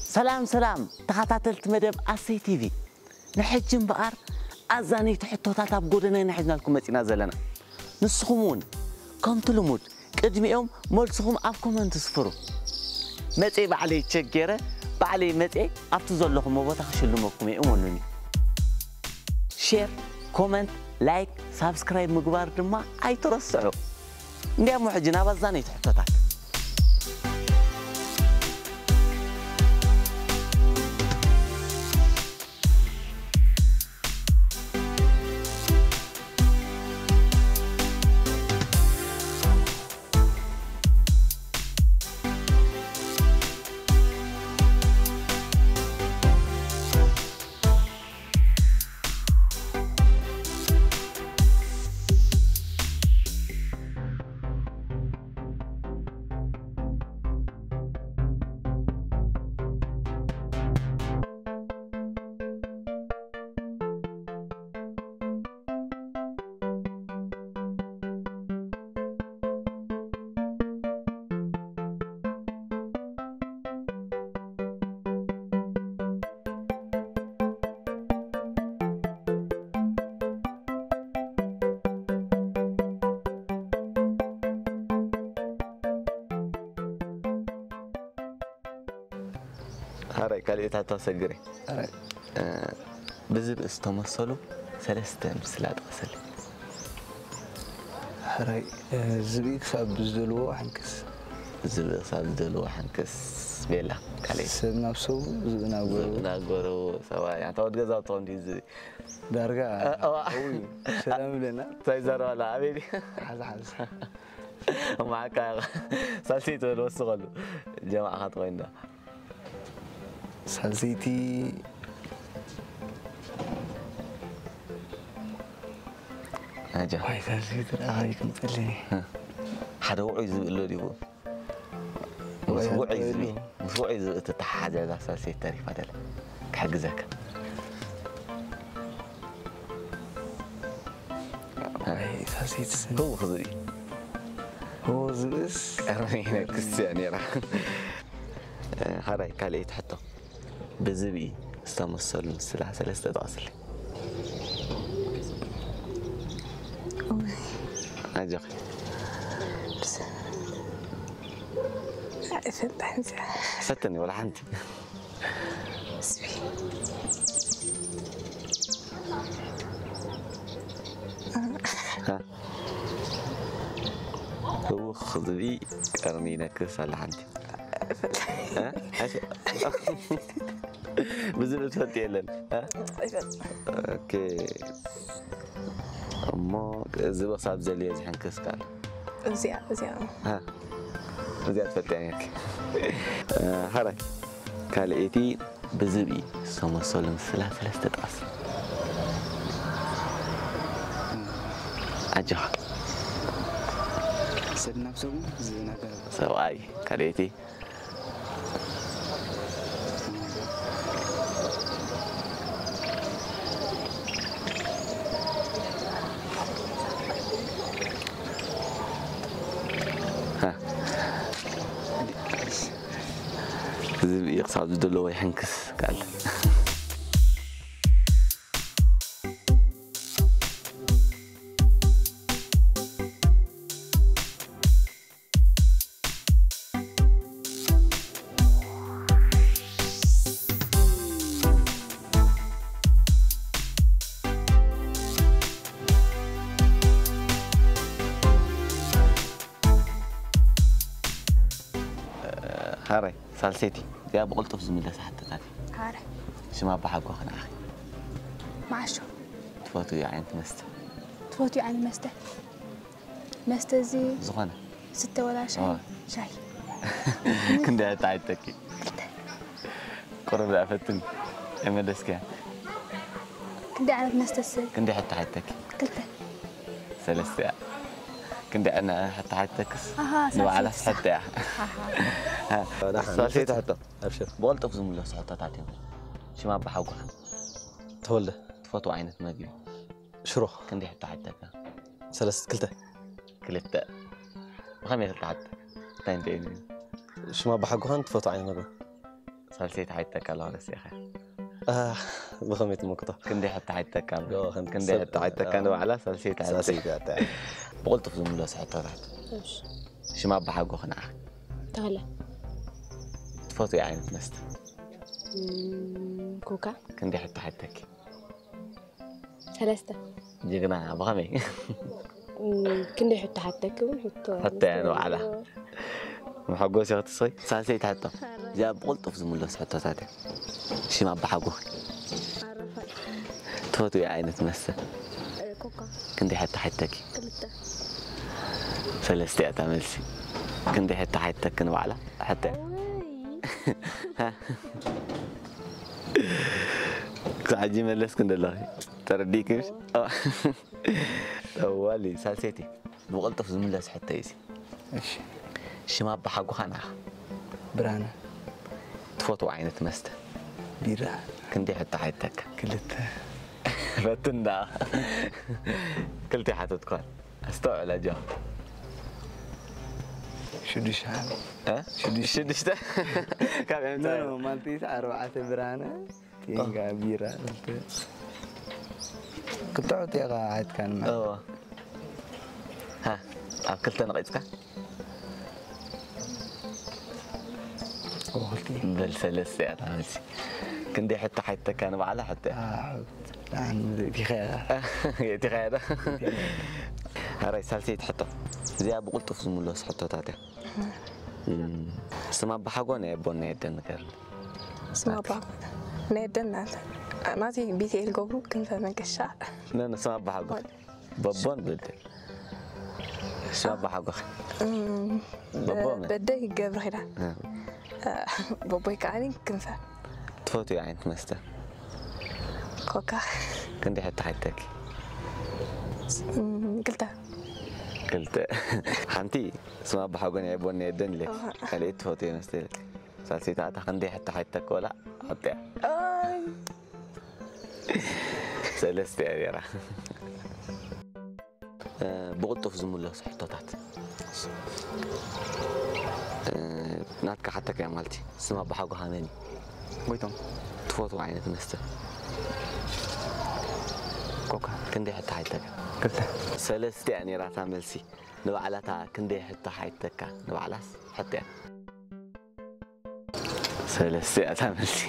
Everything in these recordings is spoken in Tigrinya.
ሰላም ሰላም ተኸታተልቲ መደብ ኣሰይ ቲቪ፣ ንሕጂ እምበኣር ኣዛነይቲ ሕቶታት ኣብ ጎደና ኢና ሒዝናልኩም መጺና ዘለና። ንስኹም እውን ከምቲ ልሙድ ቅድሚኦም መልስኹም ኣብ ኮመንት ስፍሩ። መጼ ባዕለይ ቸጌረ፣ ባዕለይ መጼ ኣብቲ ዘለኹሞ ቦታ ክሽልመኩም እየ፣ እመኑኒ። ሼር፣ ኮመንት፣ ላይክ፣ ሳብስክራይብ ምግባር ድማ ኣይትረስዑ። እንዲያሞ ሕጂ ናብ ኣዛነይቲ ሕቶታት። ሓራይ ካልእ ታታ ሰግሬ። ሓራይ። እ፣ ብዝብኢ ዝተመሰሉ ሰለስተ ምስላ ጥቐሰለይ። ሓራይ፣ እ፣ ዝብኢ ክሳብ ዝደልዎ ሓንክስ። ዝብኢ ክሳብ ዝደልዎ ሓንክስ። ቤላ፣ ካልእ። ሰብ ናብ ሰቡ፣ ዝብኢ ናብ ጎረቡ። ዝብኢ ናብ ጎረቡ፣ ሰብኣይ። ኣንታ ወድ ገዛ ትኾን ድዩ ዝብኢ? ዳርጋ፣ እ፣ እዋ። እው እዩ። ሰላም ይብለና። እንታይ ይዛረብ ኣላ? ኣበይ ድዩ? ሓዝ፣ ሓዝ። እማዓካ ሳልሰይቲ በል ወስኸሉ። ጀማዕኻ ትኾይንዶ? ሳልሰይቲ። ኣጃ። ዋይ፣ ሳልሰይቲ ደኣ ካበይ ክምፅለይ? ሓደ ውዑይ ዝብኢ ኣሎ ድዩ? ምስ ወይ ውዑይ ኣንተ ዝብኢ፣ የሉ። ምስ ውዑይ ዝብኢ እትተሓሓዝ እያ እዛ ሳልሰይቲ ተሪፋ ደላ። ክሕግዘካ። ኣይ፣ ሳልሰይቲ ስኒ። ህው ዝብኢ። ህው ዝብእስ? ቀርኒ ነክስ እያ ነይራ። እ፣ ሓራይ ካልኣይቲ ሕቶ። ብዝብኢ ዝተመሰሉ ምስላ ሰለስተ ጥቐስለይ። እውይ። ኣጆኺ። ኣይፈልጣን እዚኣ። ፈትኒ ወላ ሓንቲ። ዝብኢ። ሃ? ህውኽ ዝብኢ ቀርኒ ይነክስ ኣላ ሓንቲ። እ? ኣይፈ-፣ ብዝብል ትፈልጥ የለን። እ? ኣይፈልጥን። ኦኬ። እሞ ዝብኢ ክሳብ ዘልዮ ዝሕንክስ ቃል። እዚኣ፣ እዚኣ። ሃ። እዚኣ ትፈልጥያ ነርኪ። እ፣ ሓራይ። ካልኣይቲ ብዝብኢ ዝተመሰሉ ምስላ ሰለስተ ጥቐስ። ኣጆኻ። ሰብ ናብ ሰቡ ዝናገር። ሰብኣይ፣ ካልኣይቲ። ሃ። ዝብኢ ክሳብ ዝደለዎ ይሕንክስ ቃል። ሓራይ፣ ሳልሰይቲ፣ እዚኣ ብቕልጡፍ ዝምለሳ ሕቶታት እዩ። ሓራይ። ሽም ኣባሓጎኺ ንዓኺ? መዓሾ። ትፈትውዮ ዓይነት መስተ? ትፈትውዮ ዓይነት መስተ? መስተ እዚ ዝኾነ? ዝስተ ወላ ሻሂ? ኣዎ። ሻሂ። ክንደይ ሕቶ ሓቲተኪ? ክልተ። ቁሩብ ደኣ ፈትኒ። ኣይመለስክያ። ክንደይ ዓይነት መስተ ስ-? ክንደይ ሕቶ ሓቲተኪ? ክልተ። ሰለስተ እያ። ክንደይ ዕነ-፣ ሕቶ ሓቲተክስ? ኣሃ፣ ንባዕላ ሳልሰይቲ። ሕቶ እያ። ኣሃ። ሃ፣ ደሓን፣ ሳልሰይቲ ሕቶ። ኣብሽር። ብቐልጡፍ ዝምለሱ ሕቶታት እዮም። ሽም ኣባሓጎኻ? ተወልደ። ትፈትዎ ዓይነት መግቢ? ሽሮ። ክንደይ ሕቶ ሓቲተካ? ሰለስተ፣ ክልተ። ክልተ። ብኸመይ ክልተ ሓቲተካ? እንታይ እንታይ እዩ? ሽም ኣባሓጎኻን ትፈትዎ ዓይነት መግቢ? ሳልሰይቲ ሓቲተካ ኣለኹ፣ ረሲዕኻ። ብኸመይ ትምክቶ? ክንደይ ሕቶ ሓቲተካ ኣሎ? ዶ፣ ከም ክንደይ ሰብ ሕቶ ሓቲተካ ሓቲተካ ንባዕላ ሳልሰይቲ ሓቲተካ። ሳልሰይቲ ኣታ ብቕልጡፍ ዝምለሱ ሕቶታት። እሺ። ሽም ኣባሓጎኺ ንዓ። ተኽለ። ትፈትዊ ዓይነት መስተ? እም፣ ኮካ። ክንደይ ሕቶ ሓቲተኪ? ሰለስተ። ጅግና፣ ብኸመይ? እም፣ ክንደይ ሕቶ ሓተኪ እውን ሕቶ ሕቶ እያ ንባዕላ። መሐጎሲ ክትስኸይ? ሳልሰይቲ ሕቶ። እዚኣ ብቕልጡፍ ዝምለሱ ሕቶታት እያ። ሽም ኣባሓጎኺ? ኣረፋይ። ትፈትዊ ዓይነት መስተ? ኮካ። ክንደይ ሕቶ ሓቲተኪ? ክልተ። ሰለስተ እያ እታ መልሲ። ክንደይ ሕቶ ሓቲተኪ ንባዕላ? ሕቶ እያ። ወይ። ክሳብ ሕጂ መለስኪ እንደለኺ ተረዲእኪ ምሽ? ጠዋሊ ሳልሰይቲ ብቕልጡፍ ዝምለስ ሕቶ እዩ እዚ። እሺ። ሽም ኣባሓጎኻ ንዓኻ? ብርሃነ። ትፈትዎ ዓይነት መስተ? ቢራ። ክንደይ ሕቶ ሓቲተካ? ክልተ። ፈትን ደኣ። ክልተ ሓተትኳን። ኣስተውዕል ኣጆኻ። ሽዱሽተ። እ? ሽዱሽተ። ሽዱሽተ? ካብ ኖ፣ ኤምታይ? ኖ፣ ማለተይ ኣርባዕተ ብርሃነ፣ ቴንጋ ቢራ፣ ክልተ። ክልተ ዕውት ኢኻ ሓትካን። እዎ። ሃ፣ ኣብ ክልተ ነቒጽካ? እዎ፣ ክልተ። በል ሰለስተ እያ እታ መልሲ። ክንደይ ሕቶ ሓቲተካ ንባዕላ ሕቶ እያ። ኣዎ፣ ኣን ዲኻ ኢኻ። የእቲኻ እያ ዶ? ሃራይ ሳልሰይቲ ሕቶ። እዚኣ ብቕልጡፍ ዝምለሱ ሕቶታት እያ። እም፣ ስም ኣባሓጎ ናይ ኣቦን ናይ ኣደን ንገርኒ። ስም ኣባሓጎ ናይ ኣደን ናተ ናቲ ቤትኤል ገብሩ ክንፈ መንገሻ። ነነ ስም ኣባሓጎ። በቦን ብልደ። ስም ኣባሓጎ። እም፣ በቦ መን? በደይ ገብረ ኪዳን። እ፣ በቦይ ከዓኒ ክንፈ። ትፈትዊ ዓይነት መስተ? ኮካ። ክንደይ ሕቶ ሓቲተኪ? እም፣ ክልተ። ክልተ። ሓንቲ ስም ኣባሓጎ ናይ ኣቦን ናይ ኣደን ኢለኪ። ኣሃ። ካልኣይቲ ትፈትዊ መስተ ኢለኪ። ሳልሰይቲ ኣታ ክንደይ ሕቶ ሓቲተኪ ወላ? ሕቶ እያ። ኣይ። ሰለስተ እያ ነይራ። እ፣ ብቕልጡፍ ዝምለሱ ሕቶታት። እ፣ ናትካ ሓተካ እያ ማለት እዩ። ስም ኣባሓጎኻ መን እዩ? ጎይቶም። ትፈትዎ ዓይነት መስተ? ኮካ። ክንደይ ሕቶ ሓቲተካ? ክልተ። ሰለስተ እያ ነይራ እታ መልሲ። ንባዕላታ ክንደይ ሕቶ ሓቲተካ? ንባዕላስ ሕቶ እያ። ሰለስተ እያ እታ መልሲ።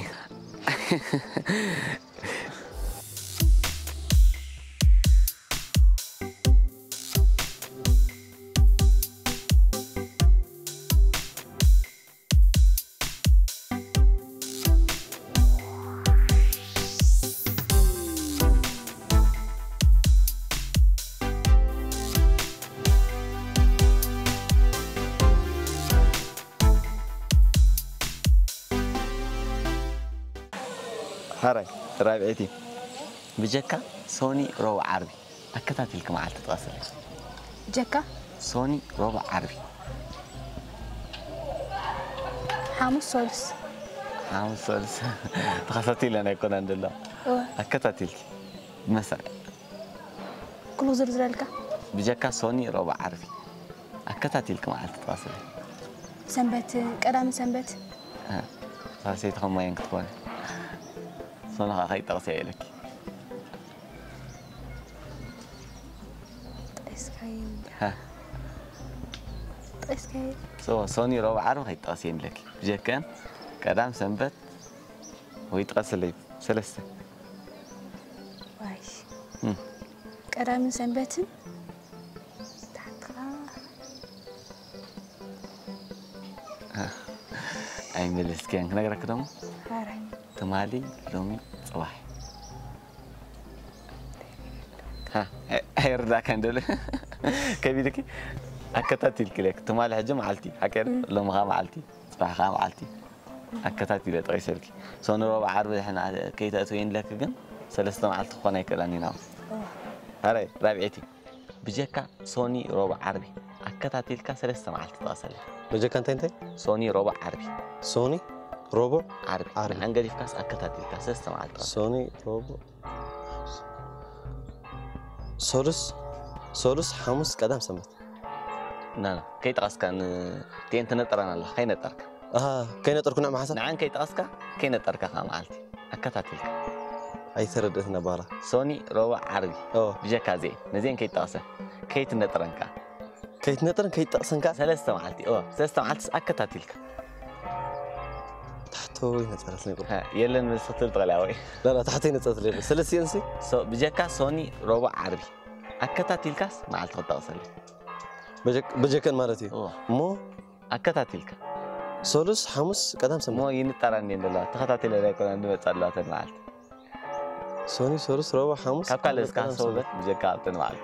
ሓራይ ራብዐይቲ። ብጀካ ሶኒ፣ ሮቡዕ፣ ዓርቢ ኣከታቲልኪ መዓልቲ ጥቀስለይ። ጀካ ሶኒ፣ ሮቡዕ፣ ዓርቢ። ሓሙስ፣ ሰሉስ። ሓሙስ፣ ሰሉስ። ተኸታቲለን ኣይኮነን ዘሎ። እወ። ኣከታቲልኪ ብመስርዕ። ኩሉ ዝርዝረልካ። ብጀካ ሶኒ፣ ሮቡዕ፣ ዓርቢ ኣከታቲልኪ መዓልቲ ጥቀስለይ። ሰንበት፣ ቀዳምን ሰንበት። እ፣ ሳልሰይቲ ከማየን ክትኮነ። ሶኒ ከዓ ከይጠቕሰ ኢለኪ። ጠይስካዮ። ሃ። ጠይስካዮ። ሶ፣ ሶኒ፣ ሮቡዕ፣ ዓርቢ ከይጠቕስየን ኢለኪ። ብጀከን ቀዳም፣ ሰንበት ወይ ጥቀስለይ። ሰለስተ። ዋይ። እም። ቀዳምን ሰንበትን። ታሕትኻ። ኣይመለስክያን። ክነግረኪ ደሞ። ሓራይ። ትማሊ፣ ሎሚ፣ ጽባሕ። ሃ፣ ኣይ-፣ ኣይርዳእካን ደሎ። ከቢድኪ? ኣከታቲልኪ ኢለኪ። ትማሊ ሕጂ መዓልቲ፣ ሓቂ ድዩ? ሎሚ ኸዓ መዓልቲ፣ ጽባሕ ኸዓ መዓልቲ። ኣከታቲለ ጠቒሰልኪ። ሶኒ፣ ሮቡዕ፣ ዓርቢ ድሕና ከይተእትውየን ኢለኪ ግን ሰለስተ መዓልቲ ክኾን ኣይክእላን ኢና። ኣረ፣ ራብዐይቲ። ብጀካ ሶኒ፣ ሮቡዕ፣ ዓርቢ ኣከታቲልካ ሰለስተ መዓልቲ ጥቀሰለይ። በጀካ እንታይ እንታይ? ሶኒ፣ ሮቡዕ፣ ዓርቢ። ሶኒ፣ ሮቡዕ፣ ዓርቢ። ዓርቢ። ንዓን ገዲፍካስ ኣከታቲልካ ሰለስተ መዓልቲ ጥቀሰለይ። ሶኒ፣ ሮቡዕ፣ ሰሉስ፣ ሰሉስ፣ ሓሙስ፣ ቀዳም፣ ሰንበት። ና፣ ና፣ ከይጠቐስካ ን-፣ እቲኤን ትነጥረን ኣለኻ፣ ከይነጠርካ። ኣሃ፣ ከይነጠርኩ ንዕማሓንሳብ? ንዓን ከይጠቐስካ ከይነጠርካ ከኣ መዓልቲ ኣከታቲልካ። ኣይተረድእን ኣባራ። ሶኒ፣ ረቡዕ፣ ዓርቢ። ኦ፣ ብጀካ እዚኤን። ነዚኤን ከይጠቐሰ ከይትነጥረን ከኣ። ከይትነጥረን ከይትጠቕሰን ከኣ? ሰለስተ መዓልቲ፣ ኦ፣ ሰለስተ መዓልትስ ኣከታቲልካ። ታሕተወይ ነጸረት ነይሩ። ሃ፣ የለን ምስ ክትብል ትኽእል ኢኻ ወይ? ላላ፣ ታሕተይ ነጸረት ነይሩ። ሰለስቲኤንሲ? ሶ-፣ ብጀካ ሶኒ፣ ረቡዕ፣ ዓርቢ። ኣከታቲልካስ መዓልቲ ክትጠቕሰለይ። በጀክ-፣ በጀከን ማለት እዩ። ኦ። እሞ ኣከታቲልካ። ሶሉስ፣ ሓሙስ፣ ቀዳም፣ ሰንበት። እሞ ይንጠራ እንዴ እንደለዋ። ተኸታቲለ ዳይኮና እንድመጻ ኣለዋ ተን መዓልቲ። ሶኒ፣ ሶሉስ፣ ረቡዕ፣ ሓሙስ፣ ካብ ካልእ እስካ ቀዳም፣ ሰንበት። ሰውበት ብጀካ ኣብተን መዓልቲ።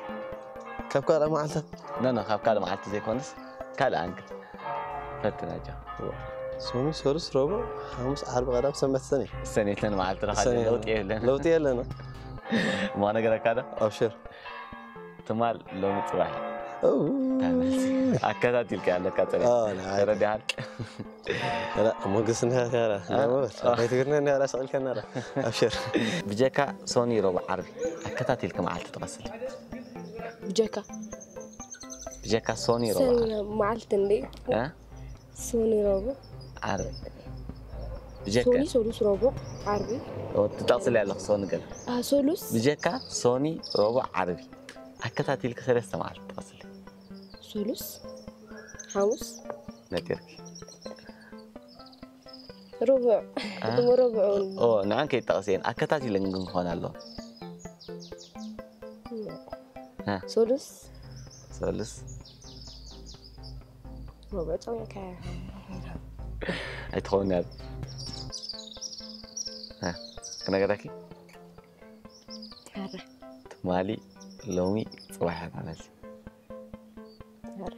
ካብ ካልእ መዓልታት? ኖ፣ ኖ፣ ካብ ካልእ መዓልቲ ዘይኮንስ ካልእ ኣንግል። ፈትና ጃ። ሶኒ፣ ሶሉስ፣ ረቡዕ፣ ሓሙስ፣ ዓርቢ፣ ቀዳም፣ ሰንበት፣ ሰኔ። ሰኔተን መዓልቲ ረኻ ሰኔ። ለውጢ የለን። ለውጢ የለን። እሞ ነገረካ ዶ? ኣብሽር። ትማል ሎሚ ጽባሕ። እው። እታ መልሲ ኣከታቲልካ ኣለካ ጸኒሕ። ኣዎ፣ ንዓይ። ተረዲኣል። ላ፣ ሞገስ እንዲኻ ትያራ። ኣ? ናይ ሞገስ። ኣ። ናይ ትግርኛ እንዲኻ ራስ ቀልከና ራ። ኣብሽር። ብጀካ ሶኒ፣ ረቡዕ፣ ዓርቢ ኣከታቲልካ መዓልቲ ጥቀስል። ብጀካ ብጀካ ሶኒ፣ ረቡዕ፣ ሰኒ ዓርቢ። መዓልቲ እንዴ? ኣ? ሶኒ፣ ረቡዕ። ዓርቢ። ብጀካ ሶኒ፣ ሶሉስ፣ ረቡዕ፣ ዓርቢ። ኦ፣ ትጠቕስል ኣለኹ ሶኒ ገለ። ኣ፣ ሶሉስ። ብጀካ ሶኒ፣ ረቡዕ፣ ዓርቢ ኣከታቲልካ ሰለስተ መዓልቲ ጥቀስል። ሶሉስ፣ ሓሙስ። ነጢርኪ። ረቡዕ። ኣ? እሞ ረቡዕ እውን። ኦ፣ ንዓን ከይጠቐስየን ኣከታቲለን ግን ክኾን ኣለዎ። እ። ሶሉስ። ሶሉስ። ረቡዕ ጸዊዕካ። ኣይትኸውን እያ። እ፣ ክነገረኪ? ኣረ። ትማሊ፣ ሎሚ፣ ጽባሕ እያ ማለት እዩ። ኣረ።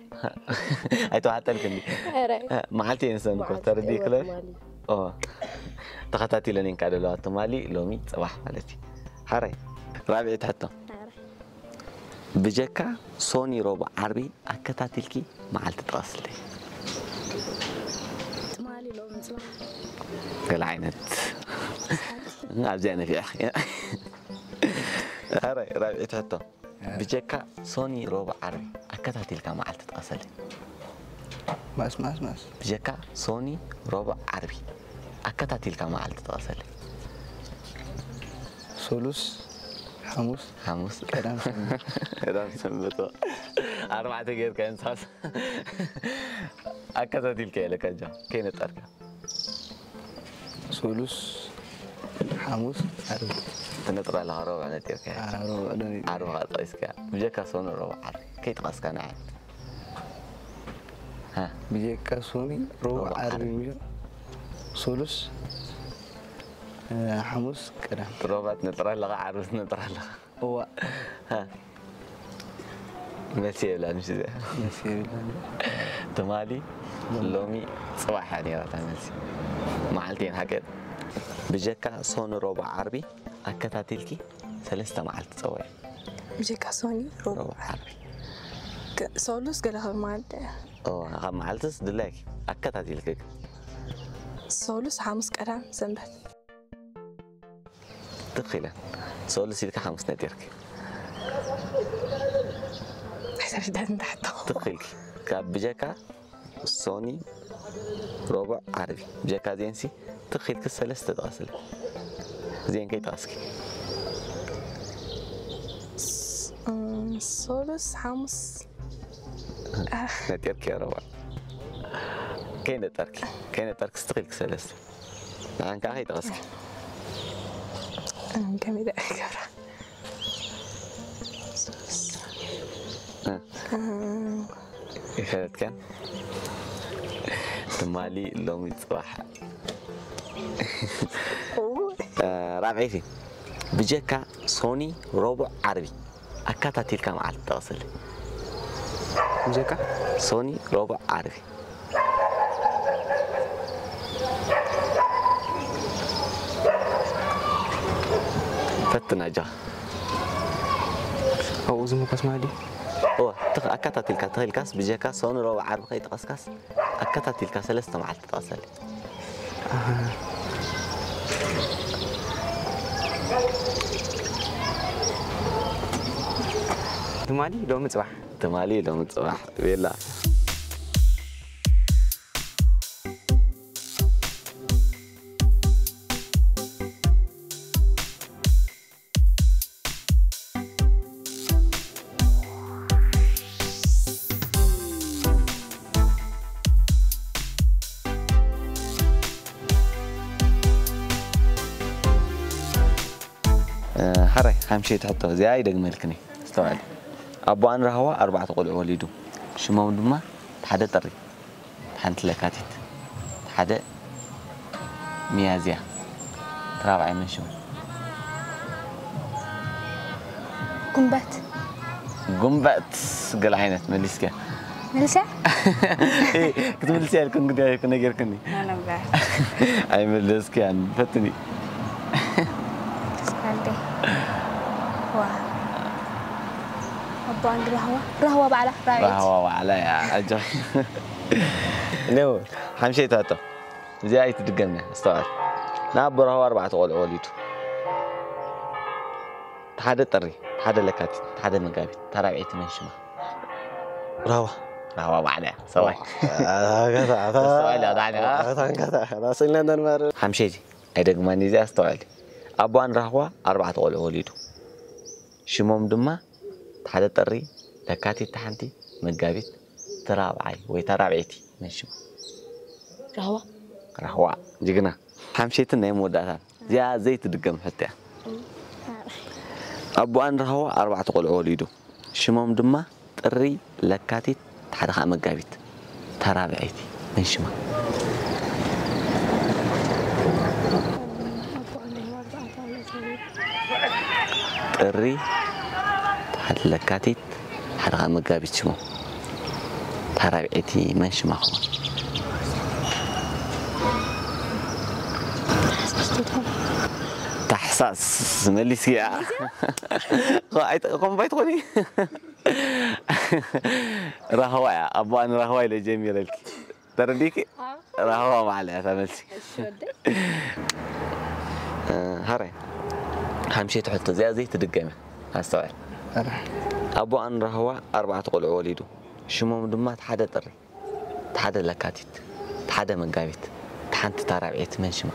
ኣይተዋሕጠልክን ድዩ? ኣረ። እ፣ መዓልቲ እየን ሰን እኮ፣ መዓልቲ ተረዲእክለ? እወ፣ ትማሊ። ኦ፣ ተኸታቲለን እየን ከኣ ዘለዋ። ትማሊ፣ ሎሚ፣ ጽባሕ ማለት እዩ። ሓራይ፣ ራብዒት ሕቶ። ኣረ። ብጀካ ሶኒ፣ ረቡዕ፣ ዓርቢ ኣከታቲልኪ መዓልቲ ጥቐስለይ። ትማሊ፣ ሎሚ፣ ጽባሕ። ገለ ዓይነት። ኣብዚኣ ነፊዕኺ። ሓራይ፣ ራብዒት ሕቶ። ብጀካ ሶኒ፣ ረቡዕ፣ ዓርቢ ኣከታቲልካ መዓልቲ ጥቐሰለይ። መኣስ፣ መኣስ፣ መኣስ? ብጀካ ሶኒ፣ ረቡዕ፣ ዓርቢ ኣከታቲልካ መዓልቲ ጥቐሰለይ። ሶሉስ፣ ሓሙስ፣ ሓሙስ። ቀዳም፣ ሰንበት። ቀዳም፣ ሰንበት። ኣርባዕተ ጌርካ እንሳስ ኣከታቲልካ ኢለካ ጃ ከይነጠርካ። ሶሉስ፣ ሓሙስ፣ ዓርቢ። ትነጥራ ኣለኻ፣ ረቡዕ ነጢርካ። አ፣ ረቡዕ ነጢርካ። ዓርቢ ኸኣ ጠቒስካ። ብጀካ ሶኒ፣ ረቡዕ፣ ዓርቢ ከይጠቐስካ ንዓይ። ሃ። ብጀካ ሶኒ፣ ረቡዕ፣ ረቡዕ፣ ዓርቢ ዓርቢ። ሚልዮ። ሶሉስ፣ እ፣ ሓሙስ፣ ቀዳም። ረቡዕ ትነጥራ ኣለኻ፣ ዓርቢ ትነጥራ ኣለኻ። እዋ። ሃ። መልሲ የብላን፣ ምሽ እዚኣ። መልሲ የብላን። ትማሊ፣ ሎሚ፣ ጽባሕ እያ ነይራ እታ መልሲ። መዓልቲ እየን ሓቀን። ብጀካ ሶኒ፣ ረቡዕ፣ ዓርቢ ኣከታቲልኪ ሰለስተ መዓልቲ ጸውዒ። ብጀካ ሶኒ፣ ረቡዕ፣ ረቡዕ፣ ዓርቢ። ከ-፣ ሶሉስ ገለ ካብ መዓልቲ እያ። እዋ፣ ካብ መዓልትስ ድላይኪ ኣከታቲልኪ። ሶሉስ፣ ሓሙስ፣ ቀዳም፣ ሰንበት። ትኽ ኢለን። ሶሉስ ኢልካ ሓሙስ ነጢርኪ። ኣይተረዳእን እንዳ ሕቶ። ትኽ ኢልኪ። ካብ ብጀካ ሶኒ፣ ረቡዕ፣ ዓርቢ። ብጀካ እዚኤንሲ ትኽ ኢልኪ ሰለስተ ጥቐስለይ። እዚኤን ከይጠቐስኪ። ሶሉስ፣ ሓሙስ። ነጢርኪ ረቡዕ። ከይነጠርኪ። ከይነጠርኪ ትኽ ኢልኪ ሰለስተ። ንዓን ከኣ ከይጠቐስኪ። እም፣ ከመይ ደኣ ክገብራ? እ። እም። ይፈለጥክያን? ትማሊ፣ ሎሚ፣ ጽባሕ። እው። እ፣ ራብዐይቲ። ብጀካ ሶኒ፣ ረቡዕ፣ ዓርቢ ኣካታቲልካ መዓልቲ ጠቕስለይ። ብጀካ? ሶኒ፣ ረቡዕ፣ ዓርቢ። ፈትና ኣጆኻ። ኣብኡ ዝምኮስ ማለት ድዩ? እወ፣ ትኽ-፣ ኣካታቲልካ ተኺልካስ ብጀካ ሶኒ፣ ረቡዕ፣ ዓርቢ ከይጠቐስካስ ኣካታቲልካ ሰለስተ መዓልቲ ጠቐሰለይ። ኣሃ። ትማሊ ሎሚ ጽባሕ። ትማሊ ሎሚ ጽባሕ። ቤላ። ሕራይ ሓምሸይቲ ሕቶ እዚኣ ኣይደግመልክን እየ። ኣስተውዕል። ኣቦኣን ራህዋ ኣርባዕተ ቆልዑ ወሊዱ። ሽሞም ድማ ሓደ ጥሪ፣ ሓንቲ ለካቲት፣ ሓደ ሚያዝያ። እቲ ራብዓይ መን ሽሙ? ጉንበት። ጉንበት። ገለ ዓይነት መሊስኪያ። መልሰ ክትምልስያ ኢልኩን ግዳ ነጊርክኒ። ነበር ኣይመለስክያን። ፈትኒ። ስካልዴ ዋ ኣቦ ኣንድ ራህዋ ራህዋ ባዕላ ራቤት ራህዋ ባዕላ እያ። ኣጆኺ። ኔው ሓምሸይቲ ሕቶ እዚኣ ኣይትድገምና። ኣስተውዕል። ንኣቦ ራህዋ ኣርባዕተ ቆልዑ ወሊዱ። ሓደ ጥሪ፣ ሓደ ለካቲት፣ ሓደ መጋቢት፣ እታ ራብዐይቲ መን ሽማ? ራህዋ ራህዋ ባዕላ እያ። ሰብኣይ። ኣጋታ ኣስተውዕል፣ ኣዳዕዳ። ኣጋታ ናስልና እንዳንማር ሓምሸይቲ ኣይደግማን እዚኣ። ኣስተውዕል። ኣቦኣን ራህዋ ኣርባዕተ ቆልዑ ወሊዱ። ሽሞም ድማ ሓደ ጥሪ፣ ለካቲት ሓንቲ፣ መጋቢት እቲ ራብዓይ ወይ እታ ራብዐይቲ መን ሽማ? ራህዋ ራህዋ ጅግና። ሓምሸይትን ናይ መወዳእታን እዚኣ ዘይትድገም ሕቶ እያ። ኣቦኣን ራህዋ ኣርባዕተ ቆልዑ ወሊዱ። ሽሞም ድማ ጥሪ፣ ለካቲት፣ ሓደ ኸዓ መጋቢት። እታ ራብዐይቲ መን ሽማ? ጥሪ፣ ሓደ ለካቲት፣ ሓደ ኸዓ መጋቢት ሽሞም። እታ ራብዐይቲ መን ሽማ ኸውን? ታሕሳስ መሊስያ። ኣይጠቀምባ ኣይትኾኒ። ራህዋ እያ። ኣቦኣን ራህዋ ኢለ ጀሚረልኪ። ተረዲእኪ? ራህዋ ባዕላ እያ እታ መልሲ። እ፣ ሃራይ። ሓምሸይቲ ሕቶ እዚኣ ዘይትድገም እያ። ኣስተውዕል። ኣቦኣን ራህዋ ኣርባዕተ ቆልዑ ወሊዱ። ሽሞም ድማ እቲ ሓደ ጥሪ፣ እቲ ሓደ ለካቲት፣ እቲ ሓደ መጋቢት፣ እቲ ሓንቲ እታ ራብዐይቲ መን ሽማ?